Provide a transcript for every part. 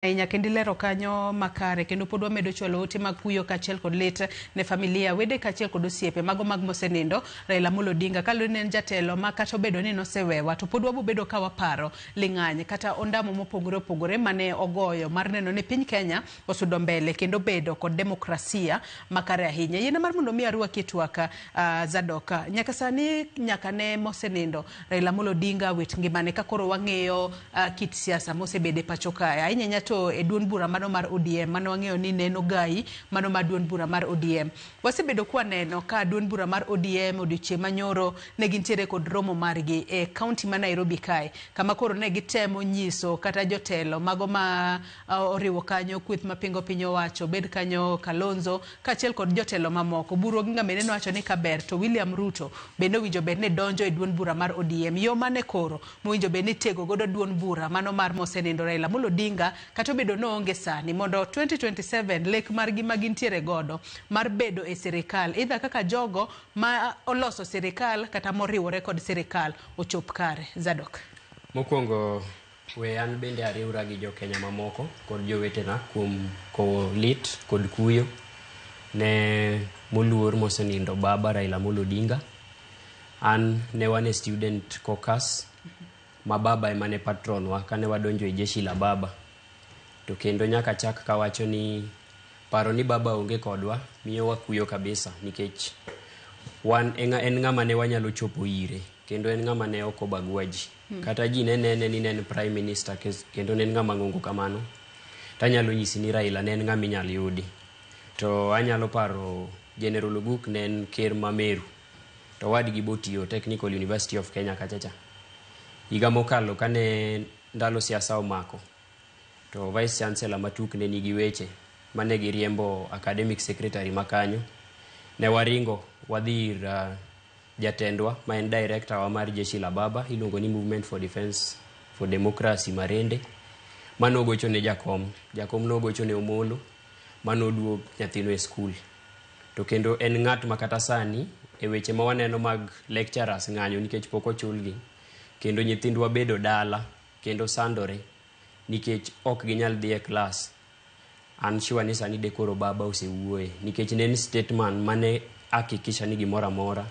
Ahinya kendo ilero kanyo makare kendo pod wamedo chwalo ote mag kuyo kaachiel kod lit ne familia, wede kaachiel kod osiepe mago mag mosenindo Raila Amolo Odinga. Kaluwore ni en jatelo ma kata obedo ni nosewewa to pod wabobedo ka waparo ling'any kata ondamo mopogore opogore mane ogoyo mar neno ni piny Kenya osudo mbele kendo bedo kod demokrasia makare ahinya. Yiena mar mondo mi arwaki e twak Zadok. Nyaka sani nyaka ne mosenindo Raila Amolo Odinga wit ngimane ka koro wang'iyo kit siasa mosebedo e pacho kae. Ahinya ahinya to e duond bura mano mar ODM mano wang'eyo ni ne en ogai mano mar duond bura mar ODM. Wasebedo kwaneno ka duond bura mar ODM odiochieng' manyoro ne gintiere kod romo margi e kaunti ma Nairobi kae kama koro ne gitemo nyiso kata jotelo mago ma oriwo kanyo kweth mapingo piny owacho bed kanyo Kalonzo kaachiel kod jotelo mamoko. Buru Oginga bende nowacho ni kaber to William Ruto bende owinjo bed ni donjo e duond bura mar ODM. Yo mane koro mowinjo bed ni tego godo duond bura mano mar mosenindo Raila Amolo Odinga kata obedo ni oonge sani mondo 2027 lek margi ma gintiere godo mar bedo e sirikal either kaka jogo ma oloso sirikal kata moriwore kod sirikal ochop kare. Zadok. Mokwongo we an bende ariwra gi jokenya mamoko kod jowetena kuom kowo lit kod kuyo ne moluor mosenindo baba Raila Amolo Odinga. An ne wan e student caucus ma baba ema ne patron wa kane wadonjo e jeshi la baba. To kendo nyaka chak kawacho ni paro ni baba onge kodwa miyo wakuyo kabisa nikech wan en ng'ama ne wanyalo chopo ire kendo en ng'ama ne ok obagua ji. Kata ji ne nene ni ne en prime minister kendo ne en ng'ama ng'ongo kamano. Tanyalo nyisi ni Raila ne en ng'ama inyal yudi. To anyalo paro General Oguk ne en ker ma Meru. To wadgi botiyo Technical University of Kenya kachacha. Higa mokalo kane ndalo siasa omako to Vice Chancellor Matuk ne nigi weche mane giriembo academic secretary makanyo. Ne waringo wadhi ir jatendwa ma en director wa mar Jeshi la Baba iluongo ni Movement for Defense for Democracy Marende manogocho ne jakom. Jakom nogocho ne Omolo manoduog nyathino e skul. To kendo en ng'at ma kata sani e weche ma waneno mag lecturers ng'anyo nikech pok ochulgi kendo nyithindwa bedo dala kendo sandore nikech ok ginyal dhi e klas. An sure ni sani de koro baba osewuoye nikech ne en statement mane hakikisha ni gimoro amora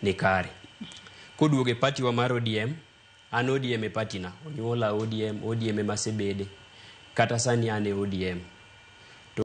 ni kare. Koduogo e party wa mar ODM, an ODM e party na, onyuola ODM, ODM ema asebede. Kata sani an e ODM.